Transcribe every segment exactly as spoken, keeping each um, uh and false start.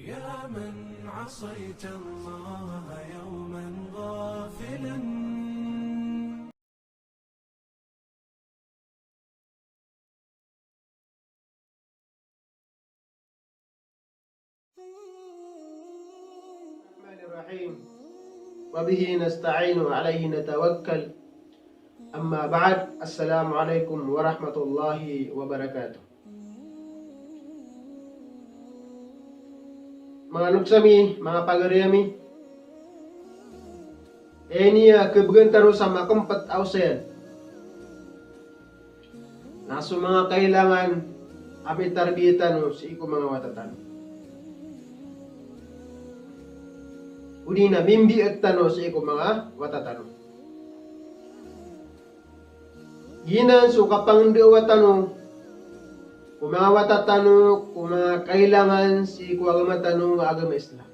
يا من عصيت الله يوما غافلا. الرحمن الرحيم. وبه نستعين وعليه نتوكل. أما بعد، السلام عليكم ورحمة الله وبركاته. Manga loks ami, manga pagari ami, aya ini a khabgan tano sa makempet a osayan na so manga kailangan a mitarbiya tano sii ko manga wata tano, odi na mimbiit tano sii ko manga wata tano. Giyanan so kapangndao tano ko manga wata tano ko manga kailangan sii ko agama tano a agama Islam.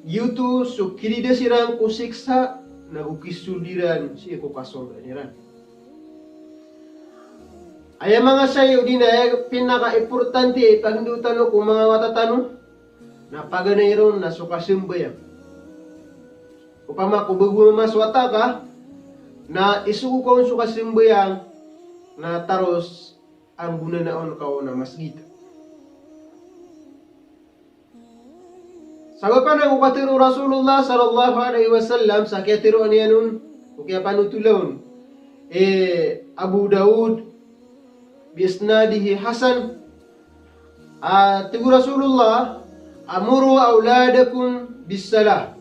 Giyoto so kididasi ran ko siksa nago kisold iran sii ko kasorgaan iran. Aya manga shayi odi na aya pinakaimportante a ipangndao tano ko manga wata tano na paganay ron na so kasambayang. Opama ko bago mamasa so wata ka, na isogo ka on so kasambayang, na taros anggonanaon ka on a masgit. Sabap anan ko katharo o Rasulullah sallallahu alaihi wasallam sa kiyatharoa niyan on, o kiyapanothol on, eh, Abu Daud, bi isnadihi hasan, a tig o Rasulullah, "Amuru awladakum bis-salah."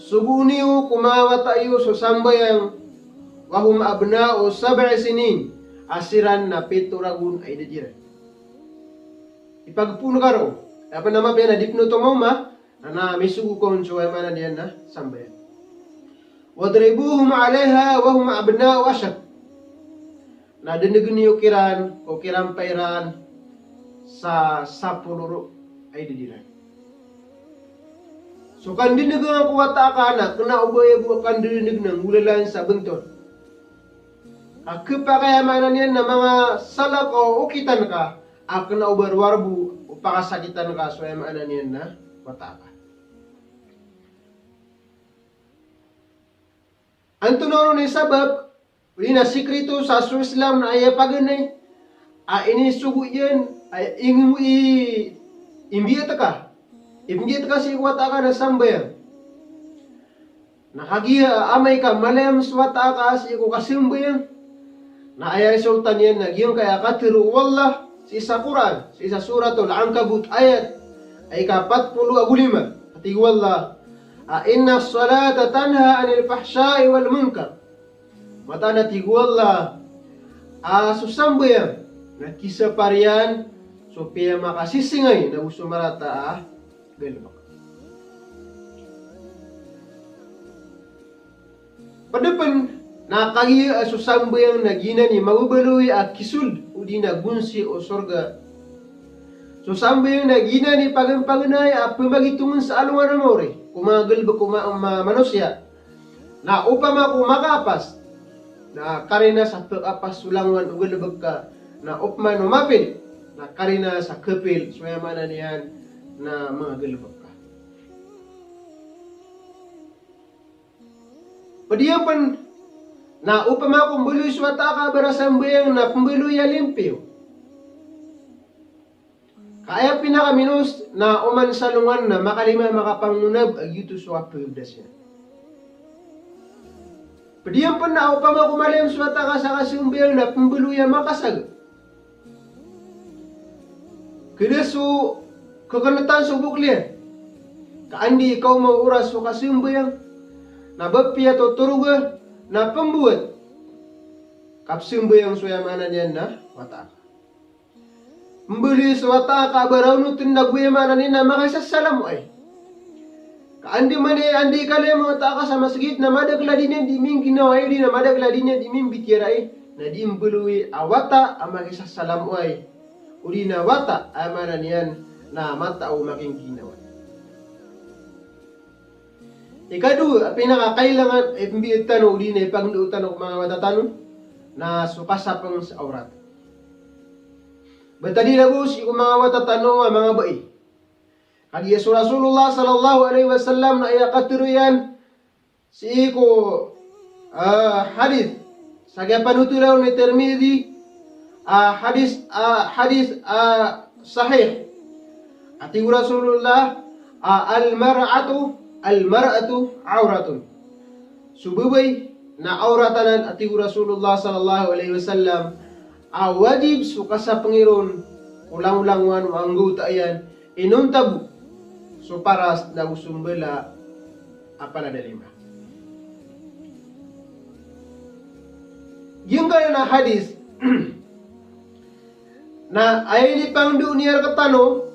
Sogoon iyo ko manga wata iyo so sambayang, "Wa hum abna'u sab'i sinin," a siran na pito ragon a idad iran. Ipagpoon ka roo. Aya pn a mapiya na di pn oto maoma, na, na misogo ka on so aya maana niyan na sambayang. "Wadribuhum alaiha wa hum abna'u ashar." Na dndgn iyo kiran, o kiran pairan sa sapolo roo a idad iran. So kandndgn ko wata aka na kna o ba aya bo a kandndgn a nggolalan sa bntod. Ka khapakay a maana niyan na manga salakaw o okitan ka, a kna o ba rowar bo o pakasakitan ka so aya maana niyan na wata aka. Antonaa ron i sabap, odi na sikrito sa so Islam na aya paganay a inisogo iyan a ingmo i, imbiit ka, imbiit ka sii ko wata aka na sambayang. Na kagiya amay ka malayam so wata aka sii ko kasambayang, na aya isoltan iyan na giyangkaya katharo o Allah sii sa Qur'an, sii sa Suratul Ankabut ayat a ika pat polo ago lima. A tig o Allah, a, "Inna salata tanha anil fahsha'i wal munkar." Mataan a tig o Allah, a so sambayang na kisapar iyan so piyamakasisingay nago so marata a galbk. Pd pn na kagiya a so sambayang na giyanan i mababaloy a kisold odi na gonsi o sorga. So sambayang na giyanan i paganpaganay a pmagitongn sa alongan a maori ko manga galbk o ma, ma, manosiya. Na opama ko makaapas, na karina sa pkaapas so langowan o galbk ka, na opama o mapil, na karina sa kapil so aya maana niyan na manga galbk ka. Pd iyan pn na opama ko mbaloy so wata aka a ba rasambayang na pmbaloy a limpiyo. Ka aya pinakaminos na oman sa alongan na makalima makapangonab a giyoto so kapagabdas iyan. Pd iyan pn na opama ko malayam so wata aka sa kasambayang na pmbaloy a makasaga. Kda so kakntan so bokl iyan. Ka anda i kaoma o oras so kasambayang na ba piya totorog a na pmbowat. Kapsambayang so aya maana niyan na wata aka. Mbaloy so wata aka a ba raonotn na go aya maana niyan na makaisasalamoay. Ka anda man i, anda i kalayam o wata aka sa masgit na madakl a di niyan di mingginawai, odi na madakl a di niyan di mimbitiyarai, na di mbaloy a wata a makaisasalamoay, odi na wata a aya maana niyan na matao makingginawai. Ikadowa a pinakakailangan a ipmbiit tano odi na ipagndao tano ko manga wata tano na so kasapng sa awrat. Btad i lago sii ko manga wata tano a manga bai. Kagiya so Rasulullah sallallahu alaihi wasallam na aya katharo iyan sii ko, ah, hadith sa kiyapanothol o Tirmidhi, ah, hadith, ah, hadith, ah, sahih. A tig o Rasulullah, ah, "Al-mar'atu, al-mar'atu awratun." So babay na awrat anan, a tig o Rasulullah sallallahu alaihi wasallam, a wajib so kasapngi ron ko langolangowan o anggawta iyan, inonta bo so paras nago so mbala a palad a lima. Giyangkanan a hadith na aya inipangndao niyan rktano,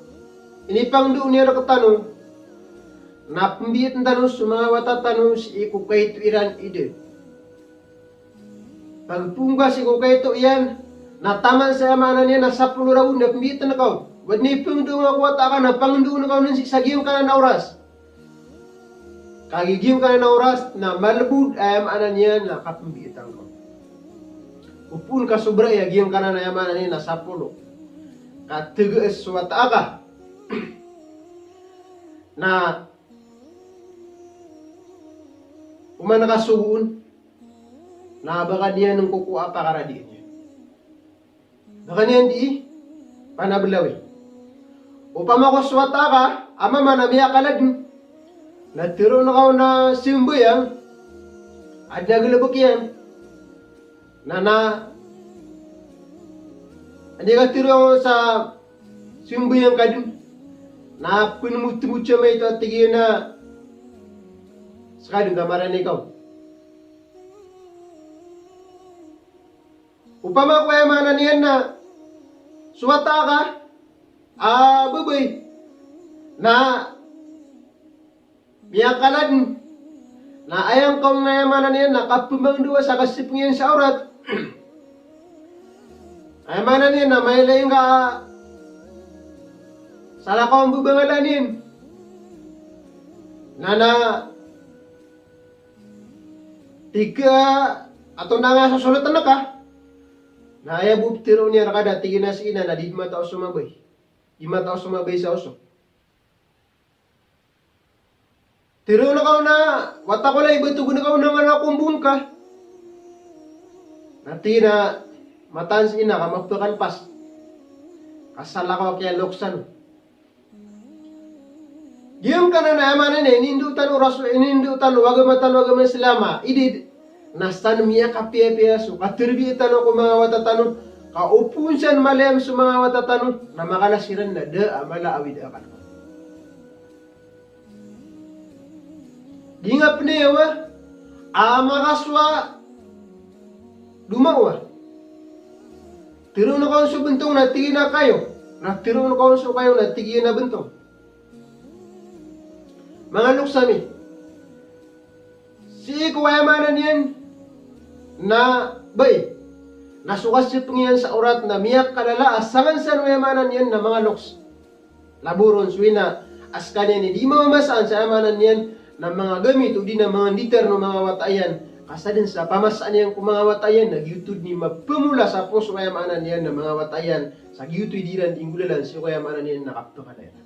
inipangndao niyan rktano, na pmbiyatn tano so manga wata tano sii ko kaito iran i da. Pagpoon ka sii ko kaito iyan, na taman sa aya maana niyan na sapolo ragon na pmbiyatn ka on. Badn i pangndao ngka ko wata ka na pangndao ngka on sii sa giyangkanan a oras. Kagiya giyangkanan a oras na malbod, aya maana niyan na kapmbiyatn ka on. O poon ka sobra iyan giyangkanan, aya maana niyan na sapolo, ka tgas so wata ka. Na oman ka sogoon, na ba ka niyan ngkokowa a pakaradian iyan. Ba ka niyan dii panablawi. Opama ko so wata ka a mama na miyakaladn, na tharoon ka on a sambayang, adn a galbk iyan. Na, na, anda i katharo on sa sambayang ka dn, na pnmotmot sa maito a tig iyan a ska dn ka marani ka on. Opama ko aya maana niyan na so wata ka a babay na miyakaladn, na aya ngka on, aya maana niyan na kapmangndao sa kasapngi iyan sa awrat. Aya maana niyan na mailay ngka sa lakaw a mbabangalan iyan. Na, na tig ka a tonaa nga sosolotn ka. Na aya bo ptharoon iyan rka na tig iyan a si ina na di dn mataw so mabay. Di mataw so mabay sa oso. Tharoon ka on a wata ko lay, ba togn ka on a nga na kombong ka. Na tig iyan a mataan si ina ka mapakalpas. Ka salakaw a kiyaloksan. Giyangkanan a aya maana niyan, inindao tano o Rasul, inindao tano o agama tano a agama Islam a idid, na san miyakapiyapiya so katarbiyat tano ko manga wata tano, ka o poon san malayam so manga wata tano, na makala siran na da a mala a awid a akal. Di nga pn aya wa a makasowa doma wa. Tharoon ka on so bntong na tig iyan a kayo. Na tharoon ka on so kayo na tig iyan a bntong. Manga loks ami, sii ko aya maana niyan na bai, na so kasapngi iyan sa awrat na miyakalala a sangan san o aya maana niyan na manga loks. Laboron so ina a skaniyan i di mamamasaan sa aya maana niyan na manga gamit odi na manga nditar o manga wata iyan, ka sadn sa pamasaan iyan ko manga wata iyan na giyoto dn i mapamola sa poso o aya maana niyan na manga wata iyan, sa giyoto i di iran di nggolalan sii ko aya maana niyan na kapakala iran.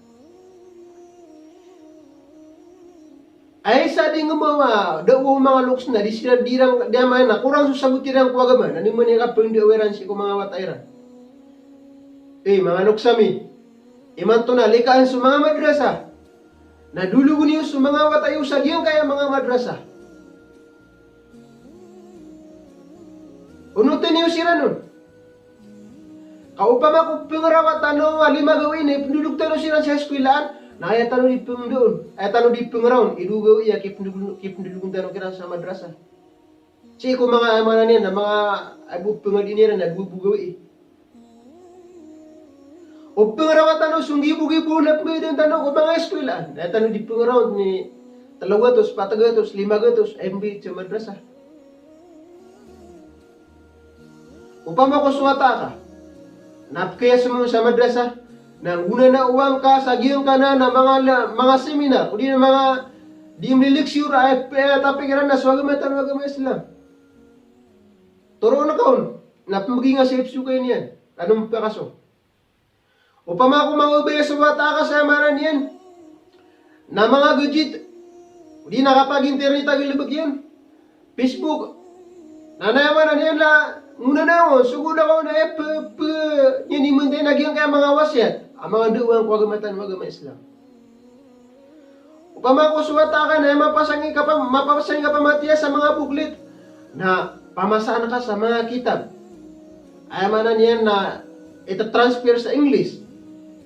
Ay sa di ngemawa, da o manga loks na di siran di iran, di amay na korang so sagot iran ko agama, na di man iran kapangndao iran sii ko manga wata iran. Eh, manga loks ami, imanto na likaan so manga madrasa. Na dologn iyo so manga wata iyo sa giyangkaya manga madrasa. Onotn iyo siran on. Ka opama ko pngarawat tano a lima gawii na ipndolog tano siran sa eskwilaan, na aya tano di pngndao on, aya tano di pngraw on i dowa gawii a kipndolog, kipndolog tano kiran sa madrasa. Sii ko manga aya maana niyan na manga, aya bo pngadi niyan na dowa bo gawii. O pngarawat tano so nggibo-gibo na pmbayadan tano ko manga eskwilaan, na aya tano di pngraw on i tlo gatos, pat gatos, lima gatos a imbayad sa madrasa. Opama ko so wata ka na pkiyasm on sa madrasa, na nggonanao angka sa giyangkanan a manga la-, manga seminar, odi na manga di mliliksiyur a aya p-, aya topic iran na so agama tano a agama Islam. Toroon ka on, na pmbgi nga sa ipsokay niyan, ka na mpakaso. Opama ko manga babaya so wata ka sa aya maana niyan na manga gadget, di na kapag-internet a galebek iyan, Facebook. Na aya maana niyan na ngona na on, sogo da ka on a aya pe, pe, niyan di mentay na giyangkaya manga wasiyat a manga dawaan ko agama tano a agama Islam. Opama ko so wata ka na aya mapasang i kapa-, mapasang i kapamatiya sa manga booklet, na pamasaan ka sa manga kitab. Aya maana niyan na ita-transfer sa English.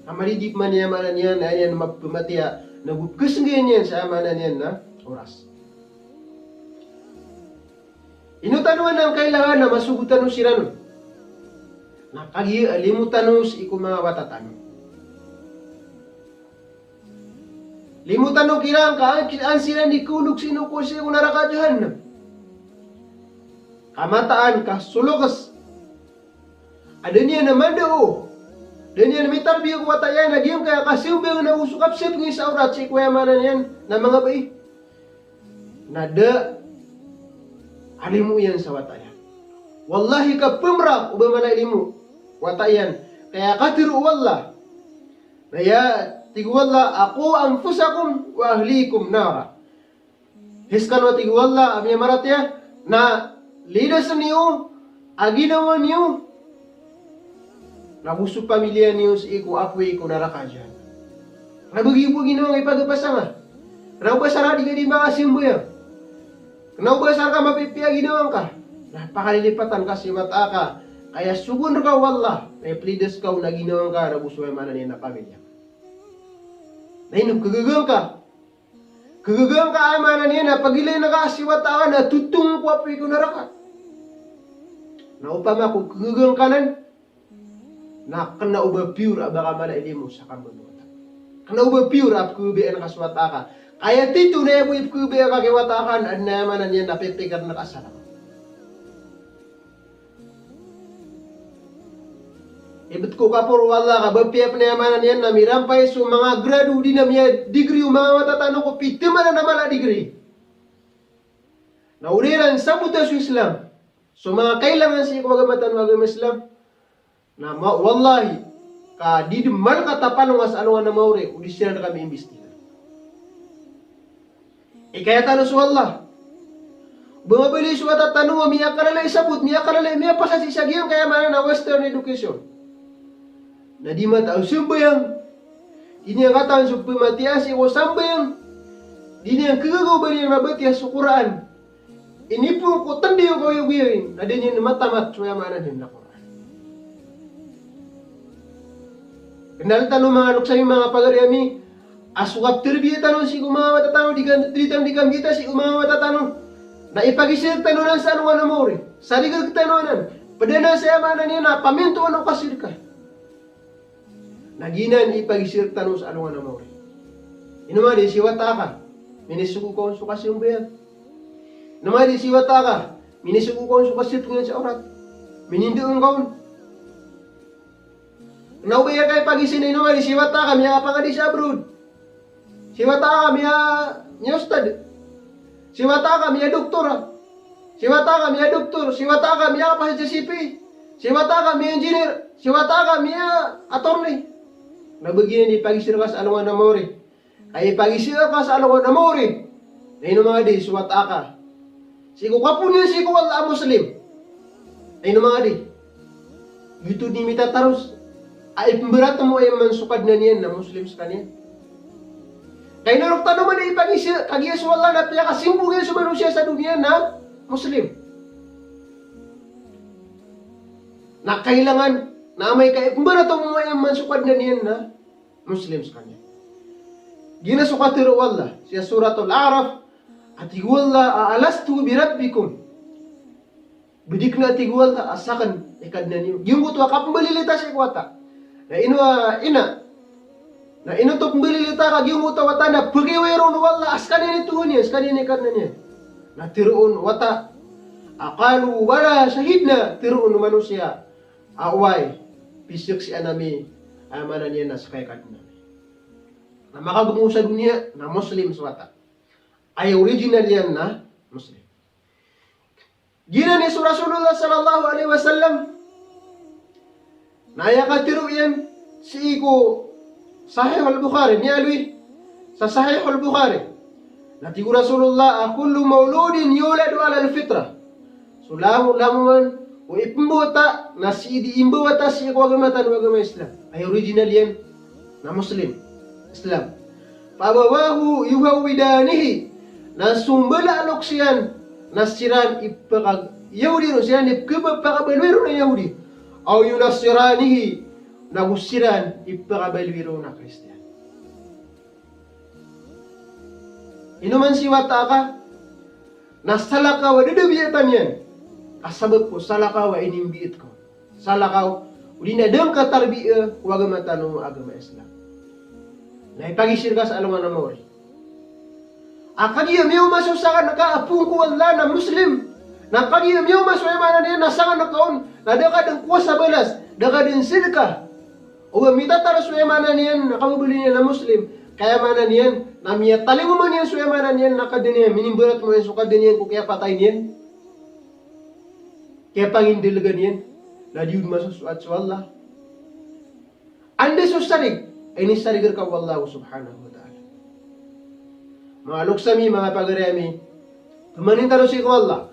A malidiman iyan, aya maana niyan, aya niyan mapamatiya, na go kesenggayan iyan sa aya maana niyan na oras. Ino tano anan kailangan na masogo tano siran on? Na kagiya a limo tano sii ko manga wata tano. Limo tano kiran ka an, an siran di kaolog sii ko, sii ko naraka jahannam. Ka mataan ka so lokes a da niyan a mandao, da niyan a mitarbiya ko wata iyan a giyangkaya kasambayang na go so kapsepngi sa awrat sii ko aya maana niyan na manga bai. Na da a limo iyan sa wata iyan. Wallahi, kapemra o ba mala i limo wata iyan. Ka aya katero o Allah, na aya tig o Allah a, "Qu anfusakum wa ahlikum nara." Hay sekano, tig o Allah a miyamaratiyaya, na lidasen iyo a ginawa niyo na go so pamiliya niyo sii ko apoy ko naraka jahannam. Kena o ba giya bo a ginawa ngka i pagapasanga. Kena o ba asar ka di ka di makasambayang. Kena o ba asar ka mapipiya a ginawa ngka. Na pakalilipatan ka sii wata ka. Ka aya sogoan reka o Allah na ipelidas ka on a ginawa ngka na go so aya maana niyan na pamiliya. Na ino kagaga ngka? Kagaga ngka, aya maana niyan na pagilayn ka sii wata ka na totong ko apoy ko naraka. Na opama ko kagaga ngka anan, na kena o ba piyor a ba ka mala i limo sa kambebawata. Kena o ba piyor a pekhababayaan ka so wata ka. Ka aya tito na aya bo i pekhababayaan ka ki wata ka, na aya maana niyan na pipikir na ka sa naraka. Ibet ko kaporo o Allah ka ba piya pen, aya maana niyan na mirampay so manga grado, di na miya-degree o manga wata tano ko pito man a mala a degree. Na o di ran sabota so Islam so manga kailangan sii ko agama tano a agama Islam, na ma-, wallahi, ka di den malkat a palonga sa alongan a maori o di siran reka miimbestiga. Ikaya tano so Allah. Ba mabaloy so wata tano a miyakalala i sabot, miyakalala i miyapasad sii sa giyangkaya maana na Western education. Na di matao sambayang. Di niyan katawan so pematiya sii ko sambayang. Di niyan kagaga o ba niyan mabatiya so Qur'an. Inipon ko tending ko yogiyogi, na di niyan matamat so aya maana niyan na Qur'an. Kenal tano manga loks ami, manga pagari ami, a so kapterbiya tano sii ko manga wata tano, di kan, di tano di kambiyata sii ko manga wata tano, na ipagisir tano nan sa alongan a maori. Sarigag tano anan. Ped anan sa aya maana niyan na pamintoan o kasirka. Na giyanan i ipagisir tano sa alongan a maori. Ino manga di si wata ka minisogo ka on so kasambayang? Ino manga di si wata ka minisogo ka on so kasepngan sa awrat? Mininda on ka on. Na o ba iya ka ipagisir na ino manga di si wata ka miyakapangadi sa abroad. Si wata ka miya, miya ustad. Si wata ka miya doktor. Si wata ka miya doktor. Si wata ka miyakapasad sa C P A. Si wata ka miya engineer. Si wata ka miya attorney. Na ba giyanan i ipagisir ka sa alongan a maori? Ka ipagisir ka sa alongan a maori na ino manga di so wata ka sii ko kapoon iyan sii ko Allah a Muslim. Ino manga di? Giyoto di mitataros a ipemberat mo aya man so Kadnan iyan na Muslim sekaniyan. Ka ino rek tano man i ipagisir, kagiya so Allah na piyakasimbog iyan so manosiya sa doniya na Muslim. Na kailangan na amay ka ipemberat mo aya man so Kadnan iyan na Muslim sekaniyan. Giyanan so katero o Allah sii sa Suratul A'raf, a tig o Allah a, "Alastu bi rabbikum?" Ba di kena, tig o Allah, a saken i Kadnan iyo? Giyangkoto a kapembalilita sii ko wata. Na ino a ina, na ino oto pembalilita ka giyangkoto a wata na pegiway ron o Allah a sekaniyan i Tuhan iyan, sekaniyan i Kadnan iyan? Na teroon o wata a, "Qalu bala shahidna," teroon o manosiya a, "Oway, pisaksian ami, aya maana niyan na seka i Kadnan ami." Na makagomo sa doniya na Muslim so wata. Aya original iyan na Muslim. Giyanan i so Rasulullah sallallahu alaihi wasallam na aya katero iyan Sii ko Sahih al-Bukhari, miyaaloy sa Sahih al-Bukhari. Na tig o Rasulullah a, "Kullu mawludin yuladu alal fitrah." So langolangowan o ipmbawata na sii dii mbawata sii ko agama tano a agama Islam. Aya original iyan na Muslim, Islam. Fa abawahu yuhawwidanihi, na so mbala a loks iyan na siran ipaka-Yahudi ron, siran ipkapakabaloy ron a Yahudi. Aw yunassiranihi, nago siran ipakabaloy ron a Kristiyan. Ino man si wata aka na salakaw a da a biyatan iyan ka sabap ko salakaw a inimbiyat ka on. Salakaw odi na da ngka tarbiya ko agama tano a agama Islam. Na ipagisir ka sa alongan a maori. A kagiya miyaoma so sangan ka a poon ko Allah na Muslim. Na kagiya miyaoma so aya maana niyan na sangan ka on na da ka dn kowa sa balas, da ka dn sadka. Oba mitatar so aya maana niyan na kababaloy niyan na Muslim. Ka aya maana niyan na miyatalingoma niyan so aya maana niyan na Kadnan iyan, minimbarat mo iyan so Kadnan iyan ko kiyapatay niyan, kiyapangindalgan iyan, na di on masosoat so Allah. Anda so sarig a inisarig rka o Allah subhanahu wa ta'ala? Manga loks ami, manga pagari ami, pmanin tano sii ko Allah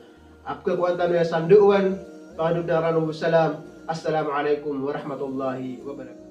a pkhakowa tano aya sandaowan. Pangandod na rano bo salam. Assalamu alaikum warahmatullahi wabarakatuh.